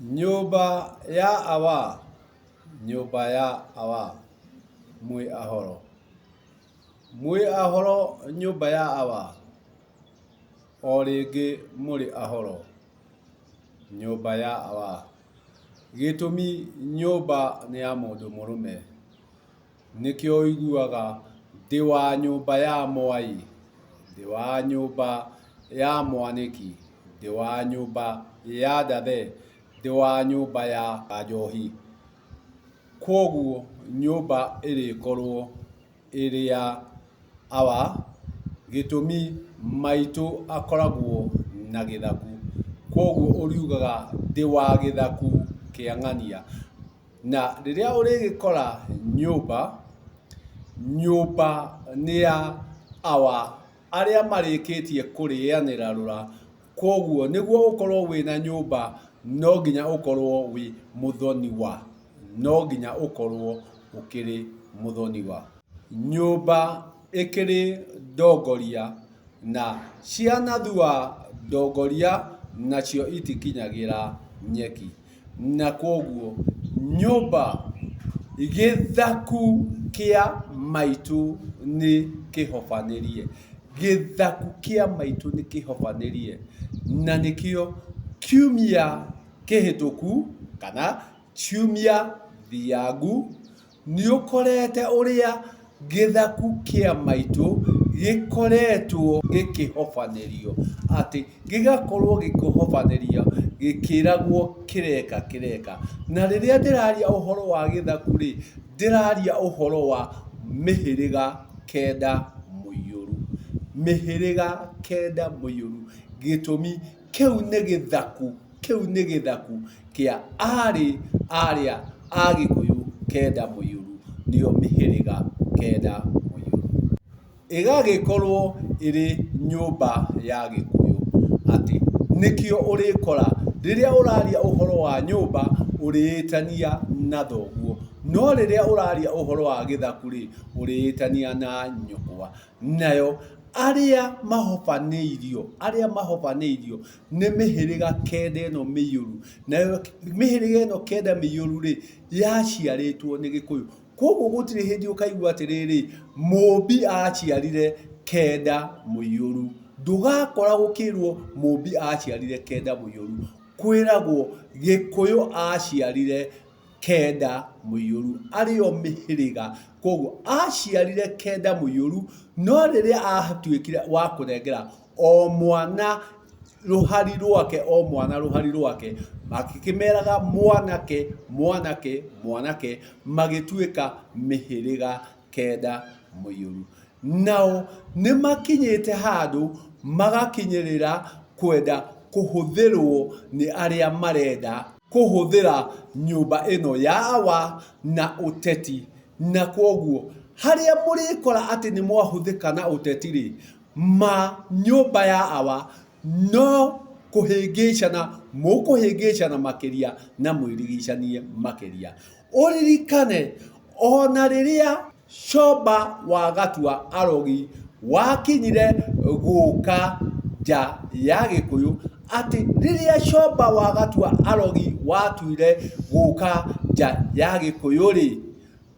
Nyũmba ya awa, nyũmba ya awa, mwĩ ahoro? Mwĩ ahoro nyũmba ya awa? O rĩngĩ mũrĩ ahoro nyũmba ya awa? Gĩtũmi nyũmba nĩ ya mũndũ mũrũme. Nĩkĩo ũiguaga ndĩ wa nyũmba ya Mwai, ndĩ wa nyũmba ya Mwanĩki, ndĩ wa nyũmba ya Ndathe, ndĩ wa nyũmba ya Njohi. Kwoguo nyũmba ĩrĩkorwo ĩrĩ ya awa, gĩtũmi maitũ akoragwo na gĩthaku. Kwoguo ũriugaga ndĩ wa gĩthaku kĩa ng'ania. Na rĩrĩa ũrĩgĩkora nyũmba, nyũmba nĩ ya awa arĩa marĩkĩtie kũrĩanĩra rũra, kwoguo nĩguo ũkorwo wĩna nyũmba no nginya ũkorwo wĩ mũthoniwa, no nginya ũkorwo ũkĩrĩ mũthoniwa. Nyũmba ĩkĩrĩ ndongoria na cianathua ndongoria nacio itikinyagĩra nyeki. Na kwoguo nyũmba gĩthaku kĩa maitũ nĩ kĩhobanĩrie. Gĩthaku kĩa maitũ nĩ kĩhobanĩrie. Na nĩkĩo kiumia kĩhĩtũku kana ciumia thiangu Nĩũkorete ũrĩa gĩthaku kĩa maitũ gĩkoretwo gĩkĩhobanĩrio, atĩ gĩgakorwo gĩkĩhobanĩrio gĩkĩragwo kĩreka kĩreka. Na rĩrĩa ndĩraria ũhoro wa gĩthaku-rĩ, ndĩraria ũhoro wa mĩhĩrĩga kenda mũiyũru. Mĩhĩrĩga kenda mũiyũru. Gĩtũmi, kĩu nĩ gĩthaku, kĩu nĩ gĩthaku kĩa aarĩ arĩa a Gĩkũyũ kenda mũiyũru, nĩo mĩhĩrĩga kenda mũiyũru. Ĩgagĩkorwo ĩrĩ nyũmba ya Gĩkũyũ, atĩ nĩkĩo ũrĩkora rĩrĩa ũraria ũhoro wa nyũmba ũrĩĩtania na thoguo, no rĩrĩa ũraria ũhoro wa gĩthaku-rĩ, ũrĩĩtania na nyũkwa. Nayo arĩa mahobanĩirio, arĩa mahobanĩirio nĩ mĩhĩrĩga kenda ĩno mĩiyũru. Nayo mĩhĩrĩga ĩno kenda mĩiyũru rĩ, yaciarĩtwo nĩ Gĩkũyũ. Koguo gũtirĩ hĩndĩ ũkaigua atĩrĩrĩ, Mũmbi aciarire kenda mũiyũru. Ndũgakora gũkĩrwo Mũmbi aciarire kenda mũiyũru. Kwĩragwo Gĩkũyũ aciarire kenda mũiyũru arĩo mĩhĩrĩga koguo aciarire kenda mũiyũru no rĩrĩa atuĩkire wa kũnengera o mwana rũhari rwake o mwana rũhari rwake akĩmeraga mwanake mwanake mwanake magĩtuĩka mĩhĩrĩga kenda mũiyũru. Nao nĩ makinyĩte handũ magakinyĩrĩra kwenda kũhũthĩrwo nĩ arĩa marenda kũhũthĩra nyũmba ĩno ya awa na ũteti. Na kwoguo harĩa mũrĩkora atĩ nĩ mwahũthĩka na ũteti-rĩ, ma nyũmba ya awa no kũhĩngĩcana mũkũhĩngĩcana makĩria na mwĩrigicanie makĩria. Ũririkane ona rĩrĩa Comba wa Gatua Arogi wakinyire gũka nja ya Gĩkũyũ atĩ rĩrĩa Comba wa Gatua Arogi watuire gũka nja ya Gĩkũyũ-rĩ,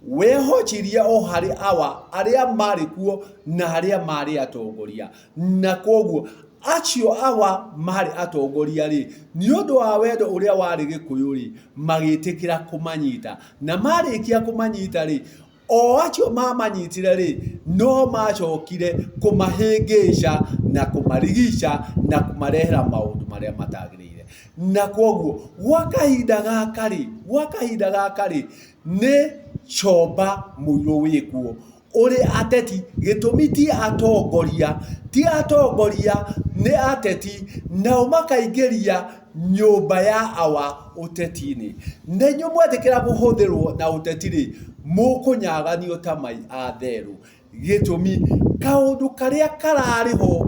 wehocirie o harĩ awa arĩa marĩ kuo na arĩa marĩ atongoria. Na kwoguo acio awa marĩ atongoria-rĩ, nĩ ũndũ wa wendo ũrĩa warĩ Gĩkũyũ-rĩ, magĩtĩkĩra kũmanyita. Na marĩkia kũmanyita-rĩ, o acio mamanyitire-rĩ, no macokire kũmahĩngĩca na kũmarigica na kũmarehera maũndũ marĩa matagĩrĩire. Na kwoguo gwa kahinda gaka-rĩ, gwa kahinda gaka-rĩ, nĩ comba mũirũ wĩkuo ũrĩ ateti, gĩtũmi ti atongoria, ti atongoria nĩ ateti, nao makaingĩria nyũmba ya awa ũteti-inĩ. Na inyuĩ mwetĩkĩra kũhũthĩrwo na ũteti-rĩ, mũkũnyaganio ta mai a therũ. Gĩtũmi, kaũndũ karĩa kararĩ ho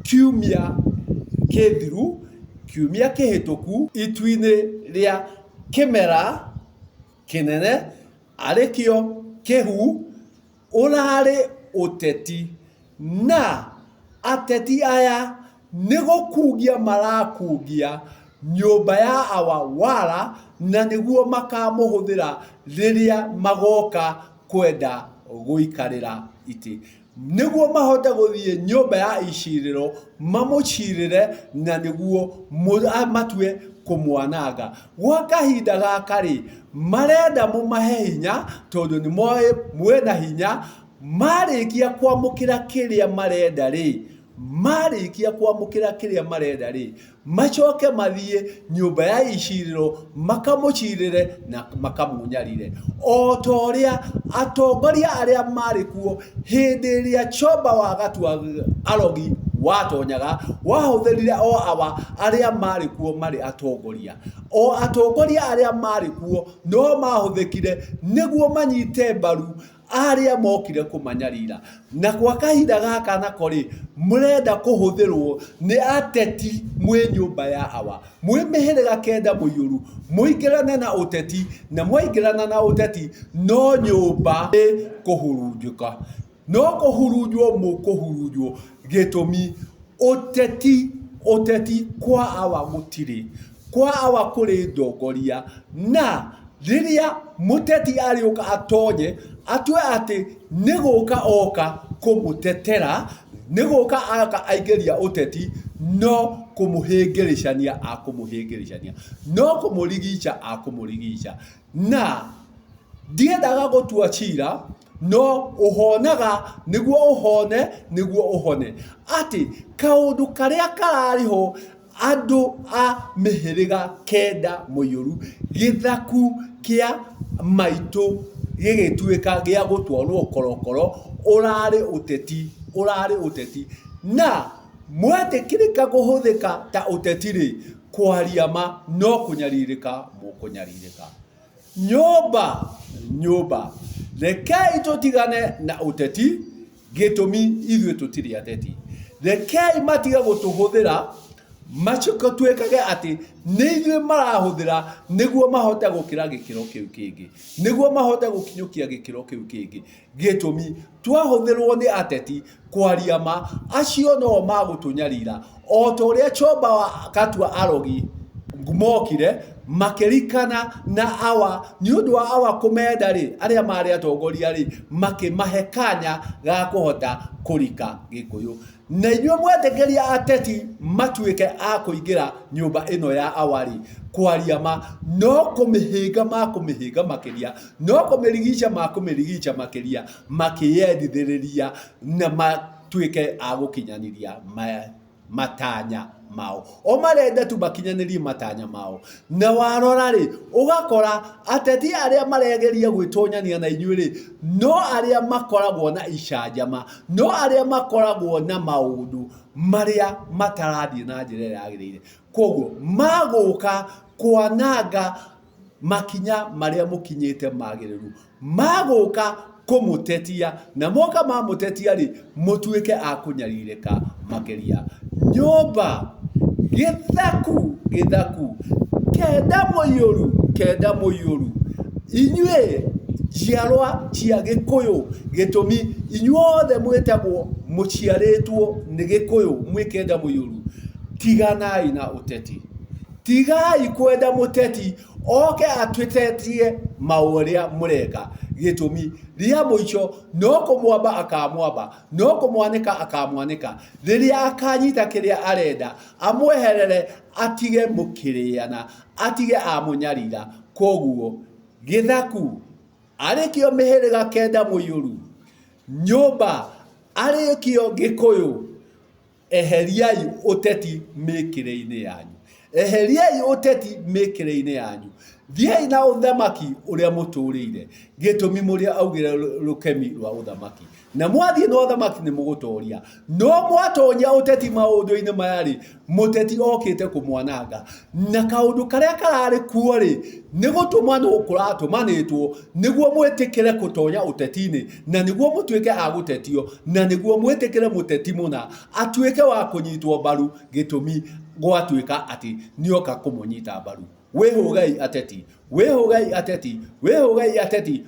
kiumia kĩthiru, kiumia kĩhĩtũku, itu-inĩ rĩa kĩmera kĩnene, arĩkĩo kĩhu, ũrarĩ ũteti, na ateti aya nĩ gũkungia marakungia nyũmba ya awa wara, na nĩguo makamũhũthĩra rĩrĩa magoka kwenda gũikarĩra itĩ. Nĩguo mahote gũthiĩ nyũmba ya icirĩro mamũcirĩre na nĩguo matue kũmwananga. Gwa kahinda gaka-rĩ, marenda mũmahe hinya tondũ nĩ moĩ mwĩna hinya, marĩkia kwamũkĩra kĩrĩa marenda-rĩ, marĩkia kwamũkĩra kĩrĩa marenda-rĩ, macoke mathiĩ nyũmba ya icirĩro makamũcirĩre na makamũnyarire o ta ũrĩa atongoria arĩa marĩ kuo hĩndĩ ĩrĩa Chomba wa Gatua Arogi watonyaga wahũthĩrire o awa arĩa marĩ kuo marĩ atongoria o atongoria arĩa marĩ kuo no mahũthĩkire nĩguo manyite mbaru arĩa mokire kũmanyarira. Na kwa kahinda gaka nako-rĩ, mũrenda kũhũthĩrwo nĩ ateti mwĩ nyũmba ya awa, mwĩ mĩhĩrĩga kenda mũiyũru, mũingĩrane na ũteti, na mwaingĩrana na ũteti, no nyũmba ĩkũhurunjũka. No kũhurunjwo mũkũhurunjwo, gĩtũmi ũteti, ũteti kwa awa gũtirĩ. Kwa awa kũrĩ ndongoria, na rĩrĩa mũteti arĩũka atonye, atue atĩ nĩ gũka oka kũmũtetera, nĩ gũka aka aingĩria ũteti, no kũmũhĩngĩrĩcania akũmũhĩngĩrĩcania, no kũmũrigica akũmũrigica. Na ndiendaga gũtua cira, no ũhonaga nĩguo ũhone, nĩguo ũhone. Atĩ kaũndũ karĩa kararĩ ho andũ a mĩhĩrĩga kenda mũiyũru, gĩthaku kĩa maitũ gĩgĩtuĩka gĩa gũtwarwo korokoro, ũrarĩ ũteti, ũrarĩ ũteti. Na mwetĩkĩrĩka kũhũthĩka ta ũteti-rĩ, kwaria ma no kũnyarirĩka mũkũnyarirĩka. Nyũmba, nyũmba, rekei tũtigane na ũteti, Gĩtũmi ithuĩ tũtirĩ ateti. Rekei matige gũtũhũthĩra matuĩkage atĩ nĩ ithuĩ marahũthĩra nĩguo mahote gũkĩra gĩkĩro kĩu kĩngĩ, nĩguo mahote gũkinyũkia gĩkĩro kĩu kĩngĩ. Gĩtũmi twahũthĩrwo nĩ ateti kwaria ma, acio no magũtũnyarira o ta ũrĩa Chomba wa Gatua Arogi mokire makĩrikana na awa nĩ ũndũ wa awa kũmenda rĩ, arĩa marĩ atongoria rĩ, makĩmahe kanya ga kũhota kũrika Gĩkũyũ. Na inyuĩ mwetĩkĩria ateti matuĩke a kũingĩra nyũmba ĩno ya awa rĩ, kwaria ma no kũmĩhĩnga makũmĩhĩnga makĩria, no kũmĩrigica makũmĩrigica makĩria, makĩyendithĩrĩria na matuĩke a gũkinyanĩria matanya mao. O marenda tu makinyanĩrie matanya mao. Na warora rĩ, ũgakora ateti arĩa maregeria gwĩtonyania na inyuĩ rĩ, no arĩa makoragwo na icanjama, no arĩa makoragwo na maũndũ marĩa matarathiĩ na njĩra ĩrĩa yagĩrĩire. Koguo magũka kwananga makinya marĩa mũkinyĩte magĩrĩru, magũka kũmũtetia, na moka mamũtetia rĩ, mũtuĩke a kũnyarirĩka makĩria. Nyũmba, gĩthaku, gĩthaku, kenda mũiyũru, kenda mũiyũru, inyuĩ njiarwa cia Gĩkũyũ, gĩtũmi inyuothe mwĩtagwo mũciarĩtwo nĩ Gĩkũyũ mwĩ kenda mũiyũru, tiganai na ũteti. Tigai kwenda mũteti oke atũtetie maũrĩa mũreka. Gĩtũmi rĩa mũico no kũmwamba akamwamba, no kũmwanĩka akamwanĩka. Rĩrĩa akanyita kĩrĩa arenda, amweherere atige mũkĩrĩana, atige amũnyarira. Koguo gĩthaku arĩkĩo mĩhĩrĩga kenda mũiyũru, nyũmba arĩkĩo Gĩkũyũ. Eheriai ũteti mĩkĩre-inĩ yanyu. Eheriai ũteti mĩkĩre-inĩ yanyu. Thiĩi na ũthamaki ũrĩa mũtũrĩire. Gĩtũmi mũrĩa augire rũkemi rwa ũthamaki. Na mwathiĩ na ũthamaki nĩ mũgũtoria. No mwatonya ũteti maũndũ-inĩ maya rĩ, mũteti okĩte kũmwananga. Na kaũndũ karĩa kararĩ kuo rĩ, nĩ gũtũmanwo kũratũmanĩtwo nĩguo mwĩtĩkĩre gũtonya ũteti-inĩ, na nĩguo mũtuĩke a gũtetio, na nĩguo mwĩtĩkĩre mũteti mũna atuĩke wa kũnyitwo mbaru, gĩtũmi gwatuĩka atĩ nĩoka kũmũnyita mbaru. Wĩhũgei ateti, wĩhũgei ateti, wĩhũgei ateti.